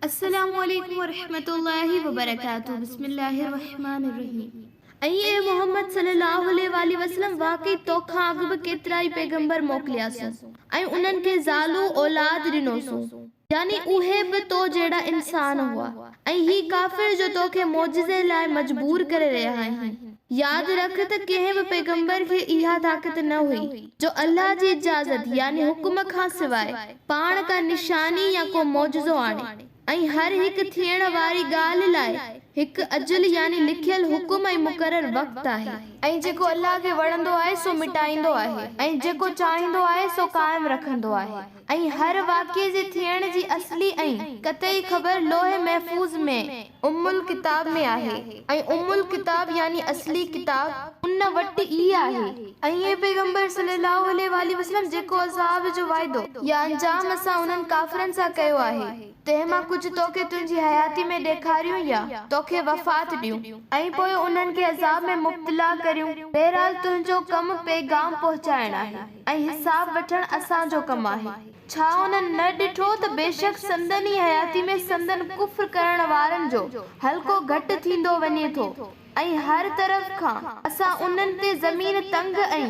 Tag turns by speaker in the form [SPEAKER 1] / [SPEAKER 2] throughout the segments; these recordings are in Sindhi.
[SPEAKER 1] السلام عليڪم ورحمة الله وبرڪاته بسم الله الرحمٰن الرحيم ۽ اي محمد صلي الله عليه واٰله وسلم واقعي توکان اڳ به ڪيترائي پيغمبر موڪلياسون ۽ انهن کي زالون اولاد ڏنوسون يعني اهي به تو جهڙا انسان هئا ۽ هي ڪافر جو توکي معجزي لاء مجبور ڪري رهيا آهن ياد رک ته ڪنهن به پيغمبر کي اها طاقت نه هئي جو الله جي اجازت يعني حڪم کان سواء پاڻ ڪا نشاني يا ڪو معجزو آڻي ۽ هر هڪ ٿيڻ واري ڳالهه لاء هڪ اجل يعني لکيل حڪم ۽ مقرر وقت آهي. ۽ جيڪو الله کي وڻندو آهي سو مٽائيندو آهي ۽ جيڪو چاهيندو آهي سو قائم رکندو آهي ۽ هر واقعي جي ٿيڻ جي اصلي ۽ قطعي خبر لوح محفوظ ۾ ام الڪتاب ۾ آهي ۽ ام الڪتاب يعني اصلي ڪتاب ان وٽ ئي آهي. ۽ اي پيغمبر صلّي اللّٰه عليه واٰله وسلّم جيڪو عذاب جو وعدو يا انجام اسان انهن ڪافرن سان ڪيو آهي تنهن مان ڪجهه توکي تنهنجي حياتي ۾ ڏيکاريون يا توکي وفات ڏيون ۽ پوء انهن کي عذاب ۾ مبتلا ڪريون بهرحال تنهنجو ڪم پيغام پهچائڻ آهي ۽ حساب وٺڻ اسان جو ڪم آهي. ڇا انهن نه ڏٺو ته بيشڪ سندن ئي حياتي ۾ سندن ڪفر ڪرڻ وارن جو حلقو گهٽ ٿيندو وڃي ٿو ۽ هر طرف کان اسان انهن تي زمين تنگ ۽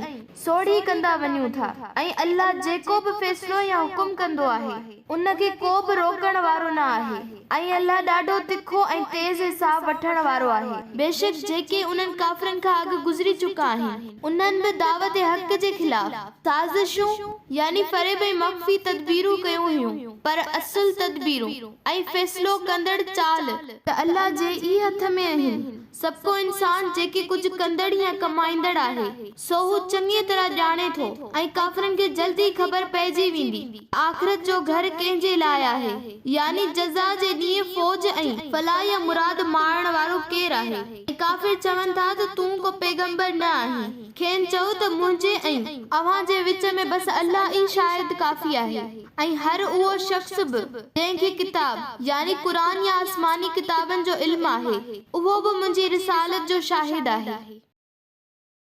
[SPEAKER 1] سوڙهي ڪندا وڃون ٿا ۽ الله جيڪو به فيصلو يا حڪم ڪندو آهي ان کي ڪو به روڪڻ وارو نه آهي ۽ الله ڏاڍو تکو ۽ تيز حساب وٺڻ وارو آهي. بيشڪ جيڪي انهن ڪافرن کان اڳ گذري چڪا آهن انهن به دعوت حق جي خلاف سازشون يعني فريب ۽ مخفي تدبيرون ڪيون هيون، پر اصل تدبيرون ۽ فيصلو ڪندڙ چال، ته الله جي ئي هٿ ۾ اهن، سڀڪو انسان جيڪي ڪجهه ڪندڙ يا ڪمائيندڙ آهي، سو هو چڱيء طرح ڄاڻي ٿو ۽ ڪافرن کي جلد ئي خبر پئجي ويندي ته آخرت جو گهر ڪنهن جي لاء آهي، يعني جزا جي ڏينهن فوج ۽ فلاح يا مراد ماڻڻ وارو ڪير آهي؟ ۽ ڪافر چون ٿا ته تون ڪو پيغمبر نه آهين. کين چئو ته منهنجي ۽ اوهان جي وچ ۾ بس الله ئي شاهد ڪافي آهي ۽ هر اهو شخص به جنهن کي ڪتاب، يعني قرآن يا آسماني ڪتابن، جو علم آهي اهو به منهنجي رسالت جو شاهد آهي.